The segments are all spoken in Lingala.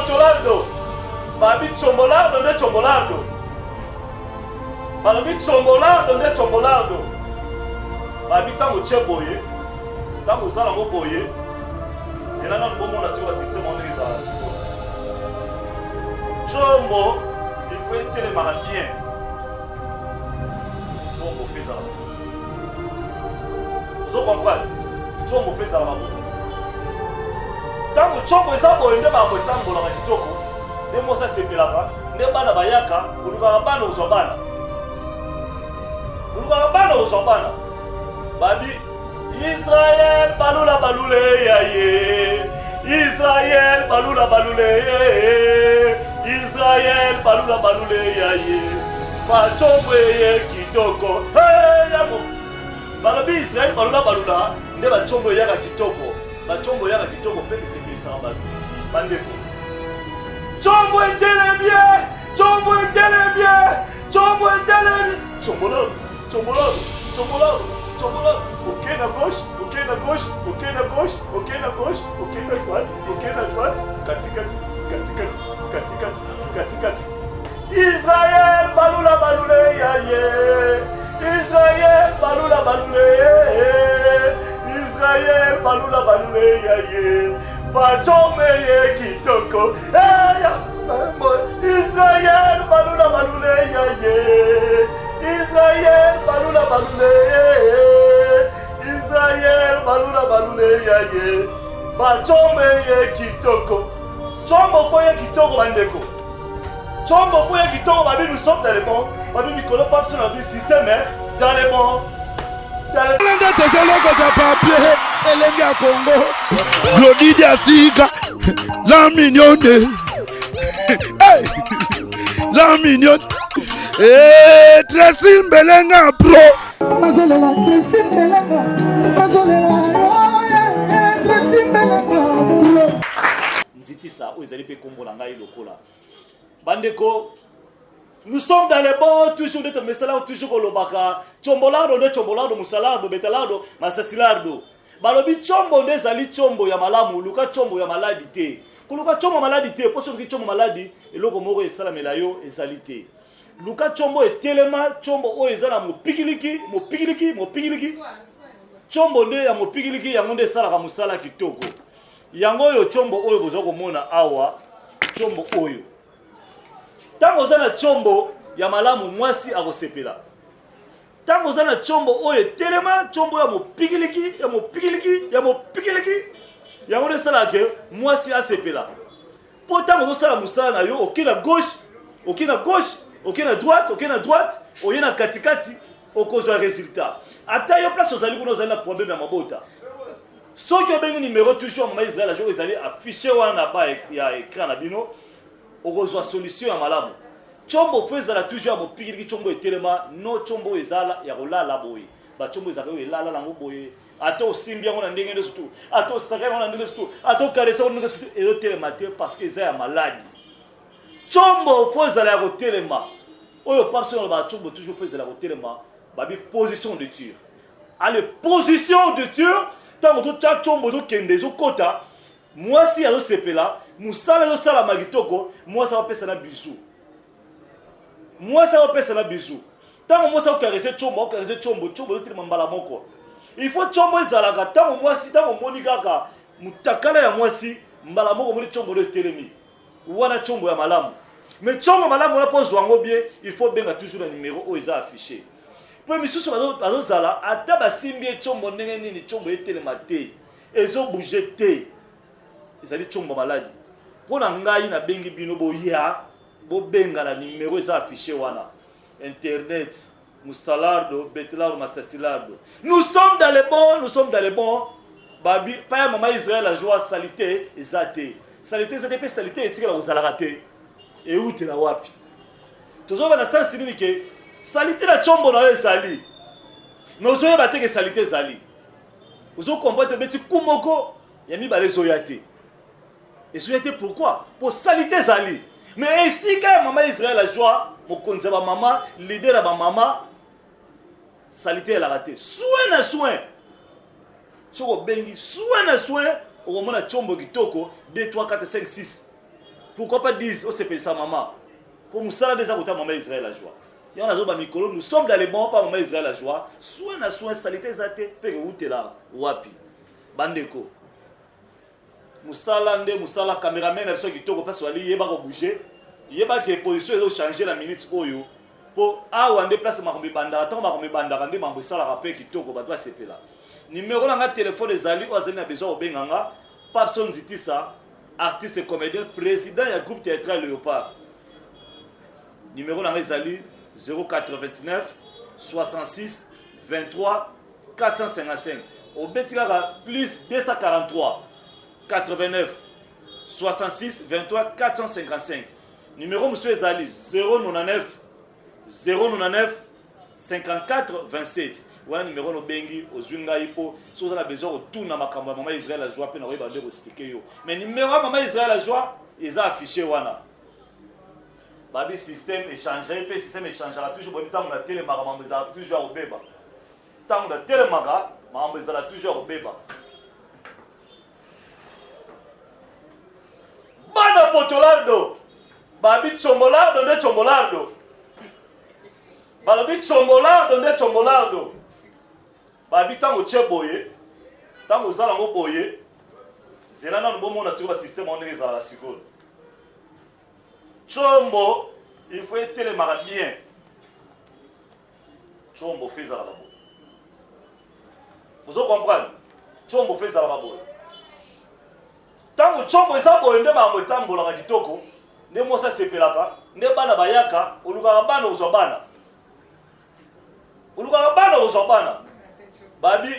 botolardo. Babi chombolardo nde chombolardo. Balobi chombolardo nde chombolardo. Babi ntango otie boye, ntango oza nango boye, zela nanu bomona sikoyo ba système wana ndenge ezalaka sikoyo. Chombo il faut etelemaka bien. Chombo faut ezalaka. Ozo comprendre? Chombo faut ezalaka boye. Ntango chombo eza boye nde makambo etambolaka kitoko, nde mwasi asepelaka, nde bana bayaka, olukaka bana ozwa bana. Olukaka bana ozwa bana. Babi Israël balula balule ya ye. Israël balula balule ye. Israël balula balule ya ye. Bachombo ye kitoko. Hey, ya mo. Balobi Israël balula balula nde bachombo eyaka kitoko. Bachombo eyaka kitoko mpe esepelisaka bato. Bandeko. Chombo etelemi ye. Chombo etelemi ye. Chombo etelemi. Chombololo. Chombololo. Chombololo. Chombololo. Okei na gauche, okei na gauche, okei na gauche, okei na gauche, okei na droite, okei na droite, katikati, katikati, katikati, katikati. Israël balula balule ya ye. Israël balula balule ye. Israël balula balule ya ye. Bachome ye kitoko. Hey, Israël balula balule ya ye. Israël balula balule ye. Israël balula balule ya ye. Bachome ye kitoko. Chombo fo ye kitoko bandeko. Chombo fo ye kitoko babi nous sommes dans le bon. Babi mikolo pa biso na bi système hein, dans le bon. Dans le nde tozolokota papier elenge ya kongo glodi diasika la mignonne hey! la mignonne hey, tracy mbelenga pro nazolela tracy mbelenga nazolela oh, tracy mbelenga pro Nzitisa oyo ezali mpe nkombo na ngai lokola bandeko. Nous sommes dans les bons, toujours nde tomesala toujours kolobaka chombolardo nde chombolardo, musalardo, betalardo, masasilardo. Balobi chombo nde ezali chombo ya malamu, luka chombo ya maladi te. Koluka chombo ya maladi te, mpo soki oluki chombo maladi, eloko moko esalamela yo ezali te. Luka chombo etelema, chombo oyo eza na mopikiliki, mopikiliki, mopikiliki. Chombo nde ya mopikiliki, yango nde esalaka mosala kitoko. Yango oyo chombo oyo boza komona awa, chombo oyo. Tango oza na chombo ya malamu mwasi akosepela. Tango oza na chombo oyo etelema, chombo ya mopikiliki, ya mopikiliki, ya mopikiliki, yango nde esalaka ke mwasi asepela. Mpo ntango ozosala mosala na yo, oke na gauche, oke na gauche, oke na droite, oke na droite, oye na katikati, okozwa resultat. Ata yo place ozali kuna ozali na problème ya mabota. Soki obengi numero toujours ya mama Israël ajo ezali affiché wana na ba ya écran na bino, okozwa solution ya malamu. Chombo fo ezala toujours ya mopikiliki, chombo etelema, no chombo ezala ya kolala boye. Ba chombo ezalaka oyo elala nango boye, ata osimbi yango na ndenge nyonso tu, ata osaka yango na ndenge nyonso tu, ata okarese yango na ndenge nyonso tu, ezotelema te parce que eza ya maladi. Chombo fo ezala ya kotelema. Oyo parce que ba chombo toujours fo ezala kotelema, babi position de tir. Ale position de tir, ntango totya chombo ezokende ezokota, mwasi azosepela, mosala ezosalama kitoko, mwasi akopesa na bizu. Mwasi akopesa na bizu. Ntango mwasi akokarese chombo, akokarese chombo, chombo ezotelema mbala moko. Il faut chombo ezalaka ntango mwasi, ntango omoni kaka mutakala ya mwasi, mbala moko omoni chombo nde etelemi. Wana chombo ya malamu. Mais chombo malamu wana mpo ozwa yango bien, il faut obenga toujours na numero oyo eza affiché. Mpo misusu bazozala ata basimbi ye chombo ndenge nini, chombo etelema te, ezo bouger te. Ezali chombo maladi. Mpo na ngai nabengi bino boya bobenga na numero eza affiché wana. Internet, Musalardo, Betlardo, Masasilardo. Nous sommes dans les bons, nous sommes dans les bons. Babi, pa ya mama Israël la joie salite eza te. Salite eza te pe salite etikala kozalaka te. Eutela wapi? Tozoba na sens nini ke salite na chombo na yo ezali. Mais ozoyeba te ke salite ezali. Ozo comprendre obeti coup moko ya mibale ezoya te. Ezoya te pourquoi? Po salite ezali. Mais esika ya mama Israël la joie, mokonzi ya ba mama, leader ya ba mama, salite elaka te. Soin na soin. Soki obengi soin na soin, okomona chombo kitoko 2 3 4 5 6. Pourquoi pas 10 osepelisa mama po mosala nde eza kota mama Israël la joie. Yango nazo ba mikolo nous sommes dans les bons pas mama Israël la joie. Soin na soin salite eza te pe ekowutela wapi bandeko. Musala nde musala cameraman na biso kitoko place wali yeba ko bouger yeba ke position ezo changer na minute oyo po awa nde place makambo ebandaka ntango makambo ebandaka nde makambo esalaka pe kitoko bato basepela numero na nga telefone ezali oyo azali na besoin kobenga nga Papson Nzitisa artiste comédien président ya groupe théâtral Léopard numero na nga ezali 089 66 23 455 obeti kaka plus 243 89 66 23 455 numero mosusu ezali 099 099 54 27 wana numero nobengi ozwi ngai mpo soki oza na besoin kotuna makambo ya mama israel azwa mpe nakoyeba nde koexplike yo mais numero ya mama israel azwa eza affiche wana babi système echange mpe système echangeaka toujours boyebi ntango natelemaka mambo ezalaka toujours ya kobeba ntango natelemaka makambo ezala toujours ya kobeba bana potolardo babi combolardo nde combolardo balobi combolardo nde combolardo babi ntango otye boye ntango oza nango boye zela nanu bomona sikoyo basysteme yango ndenge ezalaka sikoyo combo il faut etelemaka bien Tshombo fe ezalaka boye. Ozo comprendre? Tshombo fe ezalaka boye. Tango tshombo eza boye nde makambo etambolaka kitoko, nde mwasi asepelaka, nde bana bayaka, olukaka bana ozwa bana. Olukaka bana ozwa bana. Babi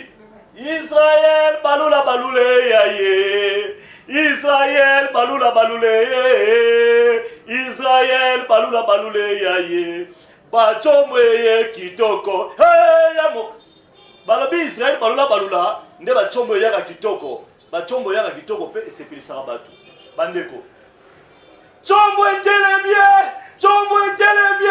Israël balula balule ya ye Israël balula balule ye Israël balula balule ya ye Bacombo eye kitoko hey, ya mo balobi Israël balula balula nde bacombo eyaka kitoko bacombo eyaka kitoko mpe esepelisaka bato bandeko combo etelemi combo etelemi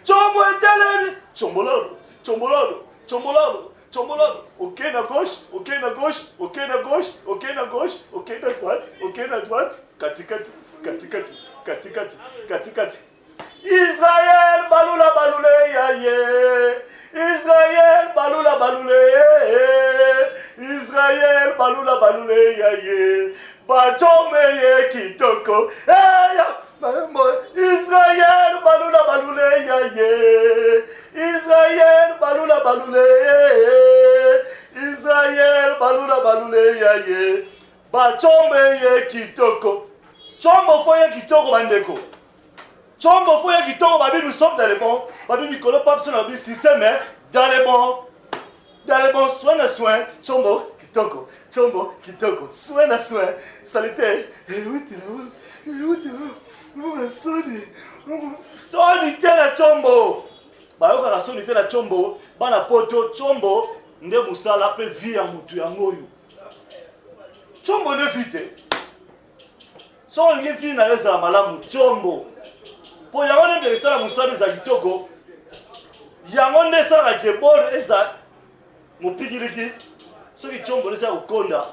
combo etelemi combololo combololo combololo combololo okei na gauche okei na gauche okei na gauche okei na gauche okei na droite okei na droite katikati katikati katikati katikati Israël balula balule ya ye Israël balula balule Israël balula balule ya ye Bachome ye kitoko eya Israël balula balule ya ye Israël balula balule Israël balula balule ya ye Bachome ye kitoko Chombo fo ye kitoko bandeko Chombo fo ye kitoko babi nous sommes dans le bon babi mikolo pape so na babi système hein, dans le bon dans le bon soin na soin chombo kitoko chombo kitoko soin na soin salite ewutila ewutila soni soni te na chombo bayokaka soni te na chombo bana poto chombo nde mosala mpe vie ya motu yango oyo chombo nde vie te soki olingi vie na yo ezala malamu combo mpo yango nde ndeke esala mosala eza kitoko yango nde esalaka kebor eza mopikiliki soki combo eza kokonda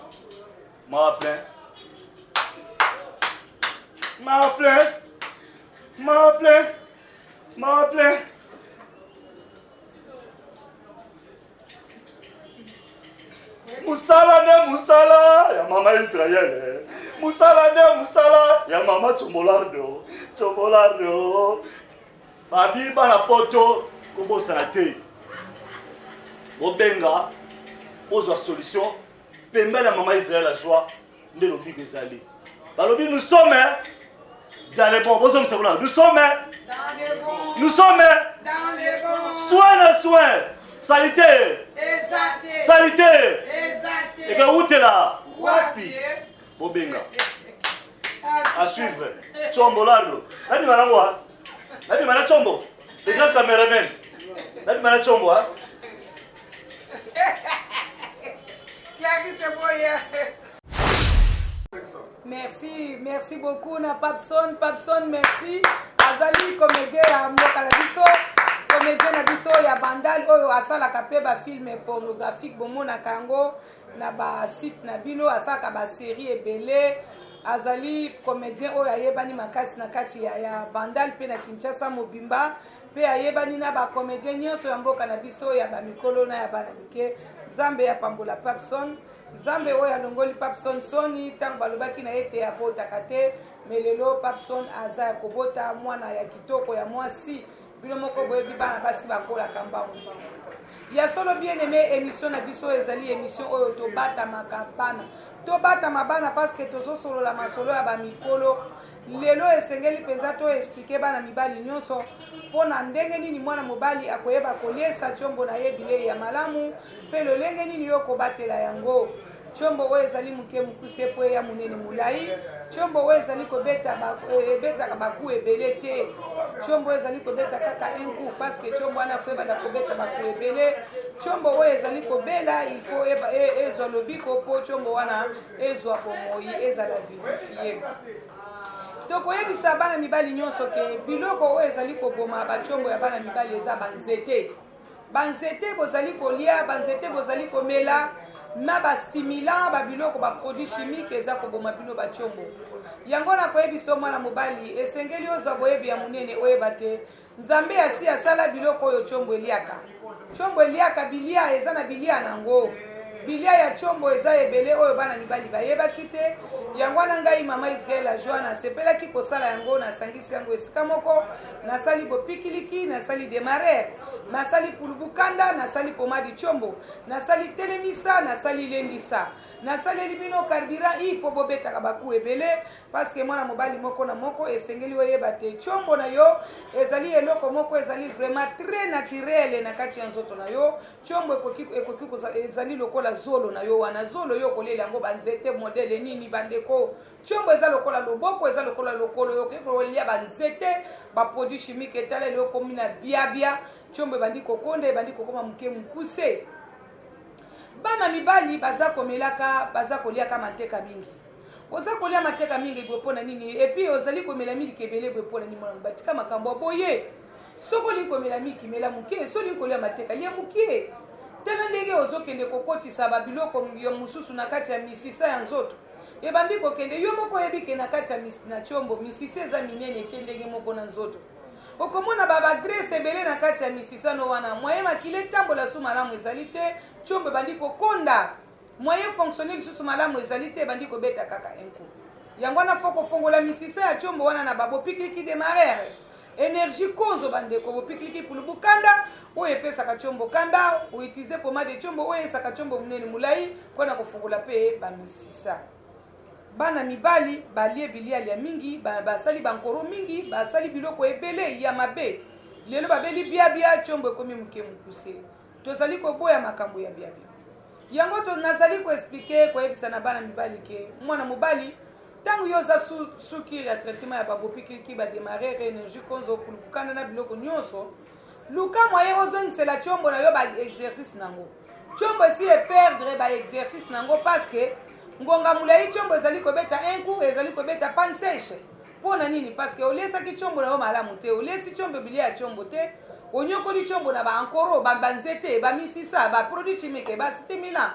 mawa plein mawa plein mawa plein mawa plein Musala nde musala ya mama Israël. Musala nde musala ya mama Chombolardo. Chombolardo. Babi bana poto kobosana te. Bobenga bozwa solution pembeni ya mama Israël la joie nde lobiko ezali. Balobi nous sommes dans les bons. Bozongisa kuna. Nous sommes dans les bons. Nous sommes dans les bons. Soin na soin. Salite. Ezate. Salite. Ezate. Ekewutela wapi? Bobenga. À suivre. Chombo lalo. Nabima nango wa. Nabima na Chombo. Le grand cameraman. Nabima na Chombo ha. Clarisse Boyer. Merci, merci beaucoup na Papson. Papson, merci. Azali comédien ya mboka na biso, comédien na biso ya Bandal oyo asalaka pe ba film pornographique bomonaka yango na ba site na bino, asalaka ba série ebele. Azali comedien oyo ayebani makasi na kati ya, ya Bandal mpe na Kinshasa mobimba mpe ayebani na ba comedien nyonso ya mboka na biso ya ba mikolo na ya bana mike. Nzambe apambola Papson. Nzambe oyo alongoli Papson soni ntango balobaki na ye te abotaka te, me lelo Papson aza ya kobota mwana ya kitoko ya mwasi. Bino moko boyebi bana basi bakolaka mbangu mbangu. Ya solo bien aime, emission na biso ezali emission oyo tobatamaka bana. Tobatama bana parce que tozosolola masolo ya bamikolo. Lelo esengeli mpenza to expliquer bana mibali nyonso mpo na ndenge nini mwana mobali akoyeba koliesa tshombo na ye bilei ya malamu mpe lolenge nini yo okobatela yango. Tshombo oyo ezali moke mokuse mpo eya monene molai. Tshombo oyo ezali kobeta ba, ebetaka baku ebele te. Tshombo oyo ezali kobeta kaka un coup parce que tshombo wana fo ebanda kobeta baku ebele. Tshombo oyo ezali kobela il faut ezwa lobiko mpo tshombo wana ezwa bomoi ezala vivifie. Tokoyebisa bana mibali nyonso ke biloko oyo ezali koboma batshombo ya bana mibali eza banzete. Banzete bozali kolia, banzete bozali komela, na ba stimulant, ba biloko, ba produits chimiques eza koboma bino ba tshombo. Yango nakoyebisa yo mwana mobali, esengeli ozwa boyebi ya monene oyeba te Nzambe asi asala biloko oyo tshombo eliaka. Tshombo eliaka bilia, eza na bilia nango. Bilia ya tshombo eza ebele oyo bana mibali bayebaki te. Yango wana ngai mama Israël la joie nasepelaki kosala yango, nasangisi yango esika moko. Nasali bopikiliki, nasali demarrer, nasali pulubukanda, nasali pomade tshombo, nasali telemisa, nasali lendisa. Nasaleli bino carburant i po bobetaka ba coups ebele parce que mwana mobali moko na moko esengeli oyeba te tshombo na yo ezali eloko moko ezali vraiment très naturel na kati ya nzoto na yo. Tshombo ekoki ekoki ezali lokola zolo na yo wana zolo yo okolela yango ba nzete modele nini bandeko. Tshombo eza lokola loboko, eza lokola lokolo, yo okoki kolia ba nzete, ba produits chimiques etaleli okomi na biabia, tshombo ebandi kokonda, ebandi kokoma moke mokuse. Bana mibali baza komelaka, baza koliaka manteka mingi. Oza kolia mateka mingi boye mpo na nini? Et puis ozali komela miliki ebele boye mpo na nini? Mwana mobali, tika makambo ya boye. Soki olingi komela miki, mela moke. Soki olingi kolia mateka, lia moke. Tala ndenge ozokende kokotisa ba biloko mosusu na kati ya misisa ya nzoto. Ebandi kokende, yo moko oyebi ke na kati ya na tshombo misisa eza minene te ndenge moko na nzoto. Okomona ba ba graisse ebele na kati ya misisa no wana, moyen makila etambola su malamu ezali te, tshombo ebandi kokonda, moyen fonctionner lisusu malamu ezali te, ebandi kobeta kaka un coup. Yango wana faut kofongola misisa ya tshombo wana na ba bopikiliki demarrer. Energie konzo bandeko, bopikiliki pulubu kanda oyo epesaka tshombo kanda, o utiliser pomade tshombo oyo esaka tshombo munene mulayi pona kofongola pe ba misisa. Bana mibali balie bilialia mingi, basali ba nkoro mingi, basali biloko ebele ya mabe. Lelo babeli biabia, tshombo ekomi muke mukuse. Tozali koboya makambo ya biabia. Yango to nazali ko expliquer, koyebisa na bana mibali ke mwana mobali tango yo oza sous sous cure ya traitement ya ba bopikiliki, ba demarrer, energie konzo, pulukukanda na biloko nyonso, luka moyen ozongisela tshombo na yo ba exercice nango. Tshombo esi e perdre ba exercice nango parce que ngonga molayi tshombo ezali kobeta un coup, ezali kobeta panne sèche. Mpo na nini? Parce que oliesaki tshombo na yo malamu te, oliesi tshombo bilia ya tshombo te, onyokoli tshombo na ba ankoro, ba banzete, ba misisa, ba produits chimiques, ba stimulant,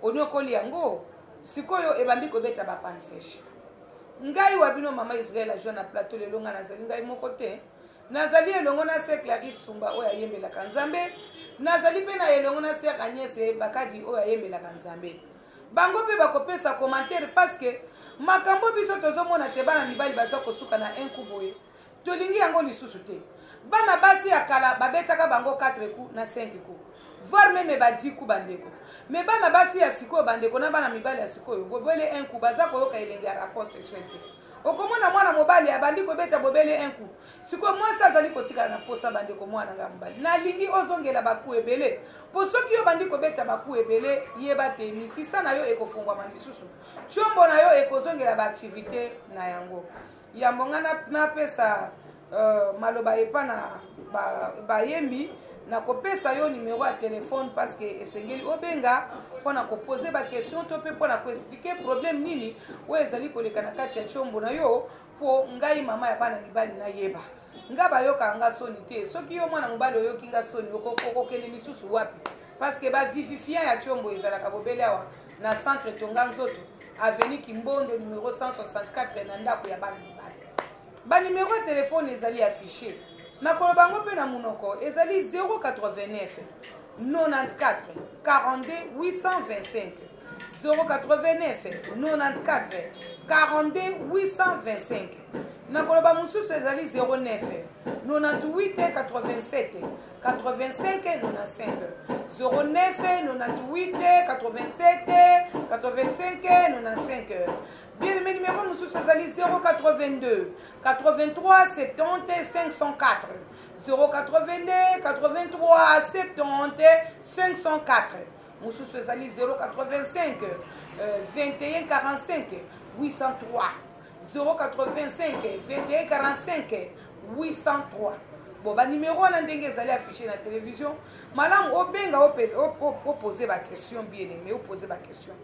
onyokoli yango, sikoyo ebandi kobeta ba panne sèche. Ngai wa bino mama Israël azwa na plateau lelo, ngai nazali ngai moko te, nazali elongo na sœur Clarisse Sumba oyo ayembelaka Nzambe, nazali mpe na elongo na sœur Agnès Bakadi oyo ayembelaka Nzambe. Bango pe bakopesa commentaire parce que makambo biso tozomona te bana mibali baza kosuka na un coup boye tolingi yango lisusu te. Bana basi ya kala babetaka bango 4 coups na 5 coups voire meme ba 10 coups bandeko, mais bana basi ya sikoyo bandeko na bana mibali ya sikoyo bobele un coup baza koyoka elengi ya rapport sexuel te. Okomona mwana mobali abandi kobeta bobele un coup Sikoyo mwasi azali kotikala na posa bandeko mwana nga mobali nalingi ozongela ba coup ebele po soki yo bandi kobeta ba coup ebele yeba te misisa na yo ekofungwama lisusu tshombo na yo ekozongela ba activite na yango yambo nga napesa uh, maloba epa na bayembi ba nakopesa yo numero ya telefone parce que esengeli obenga mpo na kopose baquestion to mpe mpo na koexplike problème nini oyo ezali koleka na kati ya tshombo na yo Po ngai mama ya bana mibali nayeba. Nga bayokaka nga soni te. Soki yo mwana mobali oyoki nga soni okokende lisusu wapi? Parce que ba vivifiant ya tshombo ezalaka bobele awa na centre Tonga Nzoto. Avenue Kimbondo numero 164 na ndako ya bana mibali. Ba numero ya telefone ezali affiche. Nakoloba yango mpe na monoko ezali 089 94 42 825 089 94 42 825 nakoloba mosusu ezali 09 98 87 85 95 09 98 87 85 95 bien aimé numéro mosusu ezali 082 83 70 504 082 83 70 504 mosusu ezali 085 21 45 803 085 21 45 803 bon banimero wana ndenge ezali affiche na télévision malamu obenga opose baquestion bien aimé opose baquestion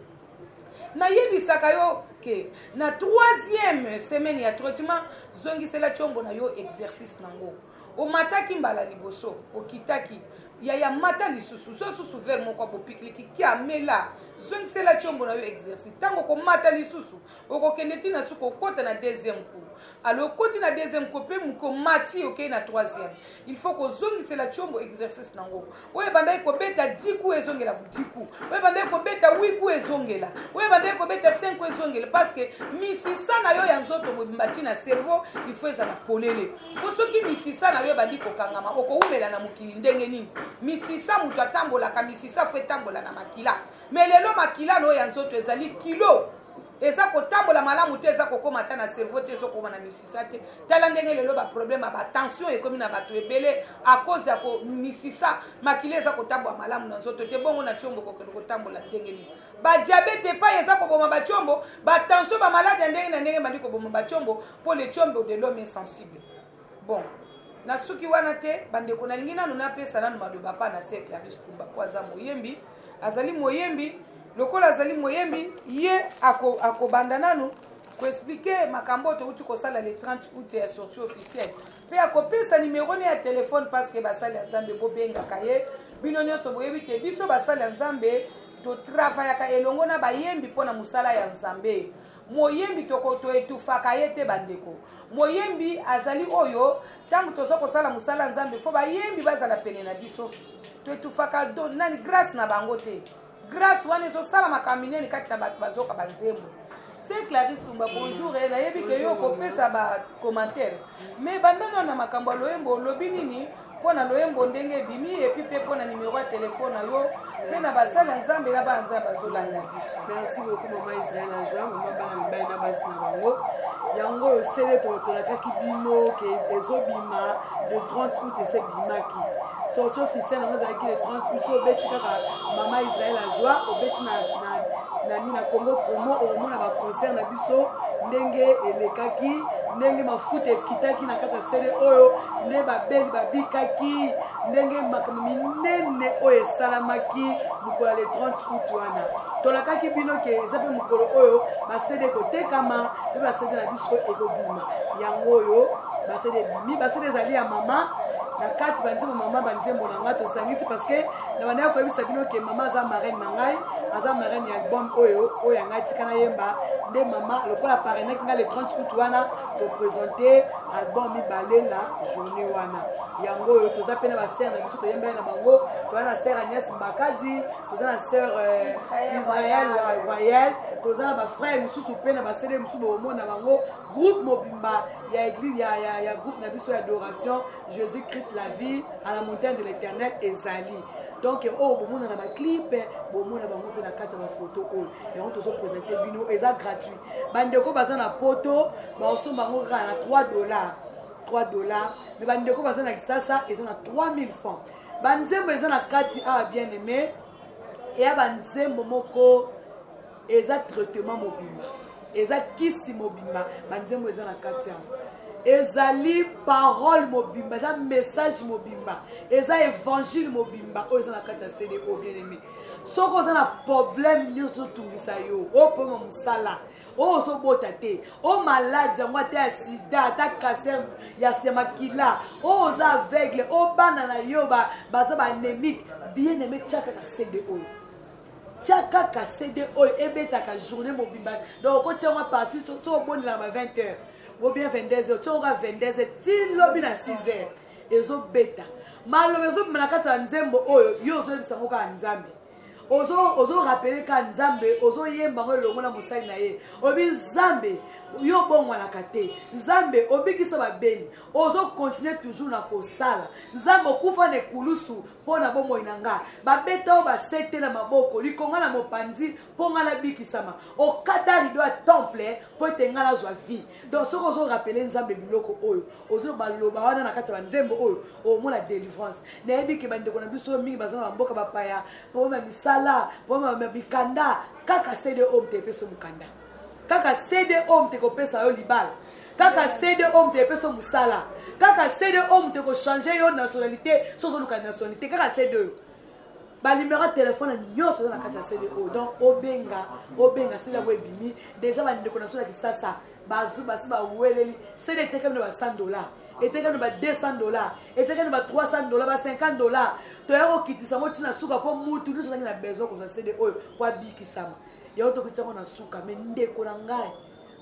nayebisaka yo ke na troisième semaine ya traitement zongisela tiombo na yo exercice nango omataki mbala liboso okitaki yaya mata lisusu zwa susu verre moko ya bopikiliki kia mela zongisela tiombo na yo exercice ntango okomata lisusu okokende ti na suka okota na deuxième coup alors okoti na deuxième coup mpe moke omati okei na troisième il faut kozongisela tiombo exercice nango oyo ebandaki kobeta 10 coup ezongela 10 coup oyo ebandaki kobeta 8 coup ezongela oyo ebandaki kobeta 5 coup ezongela parce que misisa na yo ya nzoto mobimba ti na cerveau il faut ezala polele mpo soki misisa na yo ebandi kokangama okowumela na mokili ndenge nini misisa moto atambolaka misisa fo etambola na makila me lelo makila na oyo ya nzoto ezali kilo eza kotambola malamu te eza kokoma ata na cerveau te ezokoma na misisa te tala ndenge lelo baproblème ya batension ekomi na bato ebele a cause ya misisa makila eza kotambola malamu na nzoto te bongo na tiombo kokende kotambola ndenge nini badiabete epai eza koboma batiombo batension bamaladi ya ndenge na ndenge ebandi koboma batiombo mpo le tiombo de l'homme est sensible bon nasuki wana te bandeko nalingi nanu napesa nanu maloba pa na se clarisse tumba mpo aza moyembi azali moyembi lokola azali moyembi ye akobanda ako nanu koexplike makambo oyo touti kosala le 30 août ya sortie officielle mpe akopesa nimero ne ya telefone parceke basali ya nzambe bobengaka ye bino nyonso boyebi te biso basali ya nzambe totravayaka elongo na bayembi mpo na mosala ya nzambe Moyembi toko to etufaka ye te bandeko. Moyembi azali oyo ntango toza kosala mosala ya Nzambe fo bayembi bazala pene na biso. To etufaka do nani grâce na bango te. Grâce wana ezosala makambo minene kati na bato bazoka banzembo. Se Clarisse Tumba bonjour eh, nayebi ke yo okopesa ba commentaire mais banda nano na makambo ya loyembo olobi nini mpo na loyembo ndenge ebimi epuis mpe mpo na nimero ya telefone na yo mpe na basali ya nzambe na bana nzambe bazolanda biso merci beaucoup mama israel na joa mama bana mibali na basi na bango yango oyo sele tolakaki bino ke ezobima le 30 août ese ebimaki sortie officielle yango ezalaki le 30 août so obeti kaka mama israel ya joie obeti na, na, na nini na congo promo okomona baconcert na biso ndenge elekaki ndenge mafuta ekitaki na kati ya sele oyo nde babeli babikaki ndenge makambo minene oyo esalamaki mokolo ya le 30 août wana tolakaki bino ke eza mpe mokolo oyo basede ekotekama mpe basede na biso ekobima yango oyo basede ebimi basede ezali ya mama na kati banzembo mama banzembo na ngai tosangisi parce que na bandaki koyebisa bino ke mama aza marraine na ngai aza marraine ya album oyo oyo ya ngai tika nayemba nde mama lokola parrainaki ngai le 30 août wana topresente album mibale na journée wana yango oyo toza mpe na basere na biso toyembaki na bango toza na sere agnès mbakadi toza na sœur euh, israel royal toza na bafrère mosusu mpe na basele mosusu bokomona bango groupe mobimba ya église ya, ya, ya groupe na biso ya adoration jésus christ la vie à la montagne de l'éternel ezali donc oyo oh, bomona na baclip bomona bango mpe na kati ya bafoto oyo yango tozopresente bino eza gratuit bandeko baza na poto baosomba yango kaka na 3 dollars 3 dollars mais bandeko baza na kisasa eza na 3000 francs banzembo eza na kati awa bien aimé eya banzembo moko eza traitement mobimba eza kisi mobimba banzembo eza na kati yango ezali parole mobimba eza message mobimba eza évangile mobimba oyo eza na kati ya cdo bien aimé soki oza na problème nyonso ozotungisa yo opoma mosala oyo ozobota te oyo maladi yango ata ya sida ata cancer ya, ya makila oyo oza aveugle oyo bana na yo baza ba baanemique bien aime tia kaka cd oyo. Tia kaka CD oyo ebetaka journée mobimba. Donc okotia yango partir soki obondelaka ba 20 heures ou bien 22 heures, tia yango kaka 22 heures ti lobi na 6 heures ezobeta. Maloba ezobima na kati ya nzembo oyo yo ozoyebisa yango kaka Nzambe. Ozo ozo rappeler ka Nzambe, ozo yemba ngo elongo na mosali na ye. Obi Nzambe, yo bongwanaka te. Nzambe obikisa babeli. Ozo continuer toujours na kosala. Nzambe okufa na ekulusu mpo na bomoi na nga. Babeta yo basete na maboko, likonga na mopanzi mpo nga nabikisama. Okata rideau ya temple mpo ete nga nazwa vie. Donc soki ozo rappeler Nzambe biloko oyo, ozo baloba wana na kati ya banzembo oyo, omona delivrance. Nayebi ke bandeko na biso mingi baza na bamboka bapaya, problème ya misala, problème ya mikanda, kaka CD oyo moto epesi mokanda. Kaka CD oyo moto ekopesa yo libala. Kaka CD oyo moto epesi yo mosala. Kaka CD oyo moto ekochange yo nationalité, soki ozoluka nationalité, kaka CD oyo. Ba numero ya telefone nyonso eza na kati ya CD oyo. Donc obenga, obenga CD yango ebimi. Déjà ba ndeko na biso na Kisasa bazu basi baweleli CD etekami na ba 100 $, etekami na ba 200 $, etekami na ba 300 $, ba 50 $. Toya kokitisa yango ntina suka mpo mutu nyonso azalaki na besoin kozwa CD oyo mpo abikisama. Yango tokitisa yango na suka. Mais ndeko na ngai,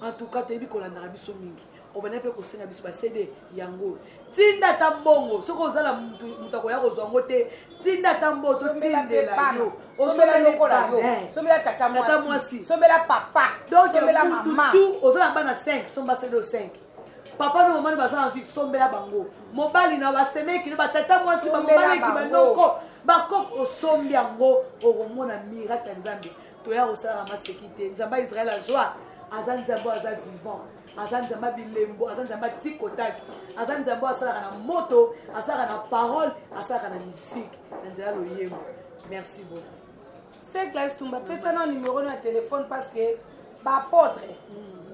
en tout cas toyebi kolandaka biso mingi, obanda mpe kosenga biso ba CD yango. Tinda ata mbongo, soki ozala mutu akoya kozwa yango te, tinda ata mbongo totindela yo. Osombela lokola yo, sombela tata mwasi, sombela papa, donc sombela mama. Tu oza na bana 5, somba CD 5. Papa na mama baza na vie, sombela bango. Mobali na basemeki na batata mwasi, ba mama leki, banoko, bakoko, osombi yango, okomona miracle ya Nzambe. Toya kosalaka maseki te. Nzambe ya Israël azwa, aza Nzambe aza vivant, aza Nzambe bilembo, aza Nzambe tikotaki, aza Nzambe asalaka na moto, asalaka na parole, asalaka na musique, na nzela loyembo. Merci beaucoup. C'est Clarisse Tumba, pesa na numéro na téléphone parce que ba apôtre,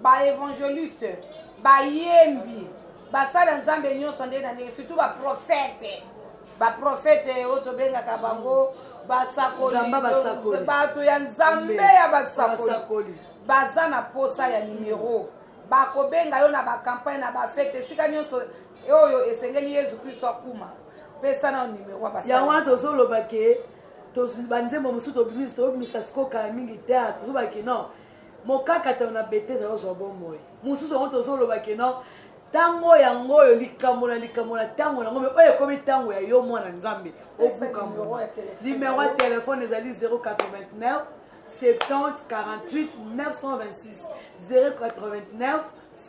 ba évangéliste, ba yembi, ba sala Nzambe nyonso nde na ndenge, surtout ba prophète. Ba prophète oyo tobengaka bango basakoli, bato ya Nzambe ya basakoli, baza na posa ya numéro. Bakobenga yo na ba campagne, na ba fête, esika nyonso oyo esengeli Yesu Kristo akuma. Pesa na numéro ya basakoli. Yango wana tozoloba ke banzembo mosusu tobimisa, tobimisa sikoyo kala mingi te, tozoloba ke non, mokakatano na bete ezali kozwa bomoi. Mosusu yango tozoloba ke non, tango yango oyo likambo na likambo na tango yango, mais oyo ekomi tango ya yo mwana Nzambe, obuka mbuma. Numéro ya telefone ezali 089 70 48 926, 089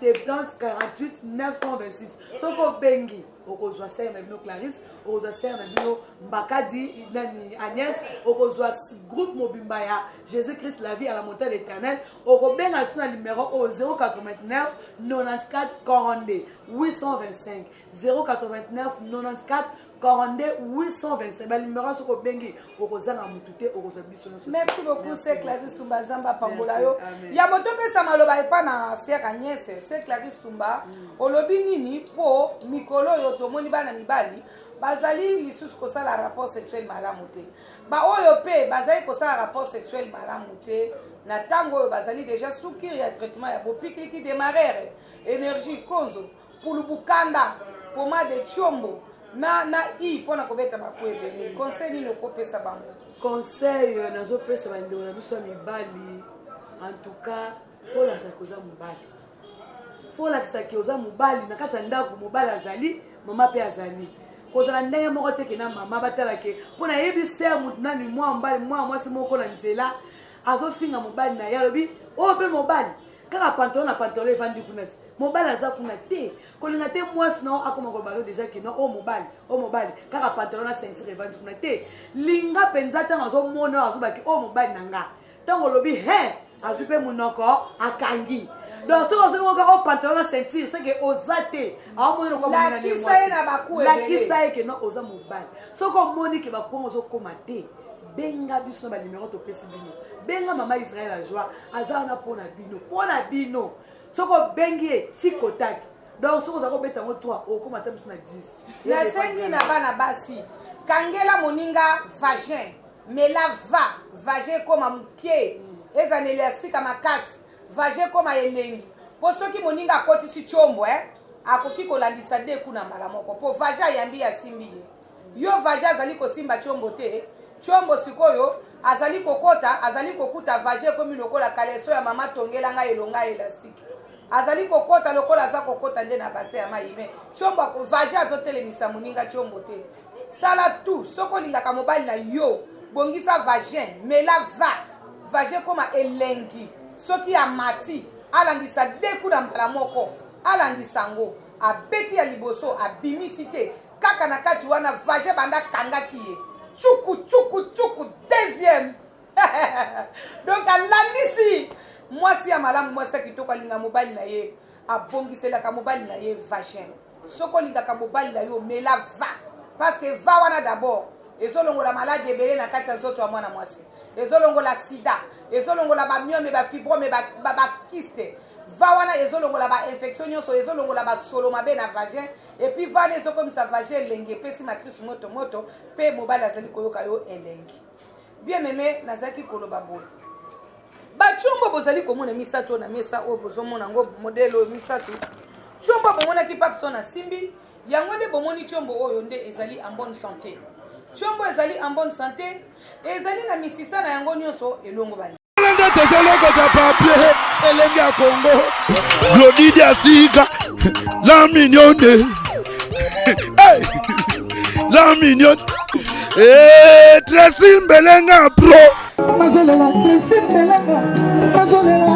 70 48 926. Soki obengi, okozwa sœur na bino Clarisse, okozwa sœur na bino Mbakadi nani Agnès, okozwa groupe mobimba ya Jésus-Christ la vie à la montagne éternelle. Okobenga sur na numéro oyo 089 94 42 825, 089 94 42 825. Ba numéro soki obengi, okozanga mutu te, okozwa biso nyonso. Merci beaucoup, c'est Clarisse Tumba, Nzambe apambola yo. Ya moto pesa maloba epa na sœur Agnès, c'est Clarisse Tumba. Olobi nini po mikolo oyo tomoni bana mibali bazali lisusu kosala rapport sexuel malamu te. Ba oyo pe bazali kosala rapport sexuel malamu te na tango oyo bazali déjà sous cure ya traitement ya bopikiliki démarrere, énergie konzo, pulubukanda, pomade chombo na na i pona kobeta baku ebele. Conseil nini okopesa bango? Conseil nazopesa bandeko na biso ya mibali, en tout cas faut lakisa ke oza mobali, faut lakisa ke oza mobali na kati ya ndako. Mobali azali, mama pe azali, kozala ndenge moko te ke na mama batala ke mpo nayebi ser motu nani mwa mobali mwa mwasi moko na nzela azofinga mobali na ye, alobi oyo mpe mobali kaka pantalon na pantalon evandi kuna ti mobali aza kuna te, kolinga te mwasi na yo akoma koloba no déjà ke non, oyo mobali, oyo mobali kaka pantalon na ceinture evandi kuna te. Linga mpenza ntango azomona oyo azobaki oyo mobali na nga, ntango olobi he azwi mpe monoko akangi. Donc soki ozongi kaka oyo pantalon na ceinture, c'est que oza te, aomoni lokola monene na Lakisa ye na baku ebele. Lakisa ye ke non, oza mobali. Soki omoni ke bakongo ozokoma te, benga biso na ba numéro topesi bino. Benga mama Israël la joie, aza wana mpo na bino, mpo na bino. Soki obengi ye ti kotaki, donc soki oza kobeta yango 3, okoma ata biso na 10. Nasengi na bana basi, kangela moninga vagin, mela va vagin ekoma moke, eza na elastika makasi, vagin ekoma elengi, po soki moninga akotisi chombo, akoki kolandisa de kuna mbala moko, po vagin ayambi asimbi ye. Yo vagin azali kosimba chombo te, Tshombo sikoyo azali kokota, azali kokuta vagin ekomi lokola caleçon ya mama tongela ngai elonga elastique. Azali kokota lokola aza kokota nde na bassin ya mayi mais Tshombo ako vagin azotelemisa moninga Tshombo te. Sala tout soki olingaka mobali na yo bongisa vagin, mela va vagin ekoma elengi soki amati alandisa deux coups na mbala moko alandisa yango abeti ya liboso abimisi te kaka na kati wana vagin banda akangaki ye tchuku tchuku tchuku deuxième donc alandisi mwasi ya malamu mwasi ya kitoko alinga mobali na ye abongiselaka mobali na ye vagin soki olingaka mobali na yo mela va parce que va wana d'abord ezolongola maladi ebele na kati ya nzoto ya mwana mwasi ezolongola sida ezolongola bamiome bafibrome bakiste va wana ezolongola bainfection nyonso ezolongola basolo mabe na vagin epuis vana ezokomisa vagin elengi epesi matrice moto moto mpe mobali azali koyoka yo elengi bien meme nazalaki koloba boye bacombo bozali komona misato oyo na mesa oyo bozomona yango modele oyo misato combo bomonaki papson asimbi yango nde bomoni combo oyo nde ezali en bonne santé combo ezali en bonne santé ezali na misisa na yango nyonso elongo bani nde tozolokota papier elenge ya kongo glodidi ya sika la mignonne hey! la mignonne hey, eh, tresi mbelenga pro nazolela tresi mbelenga nazolela.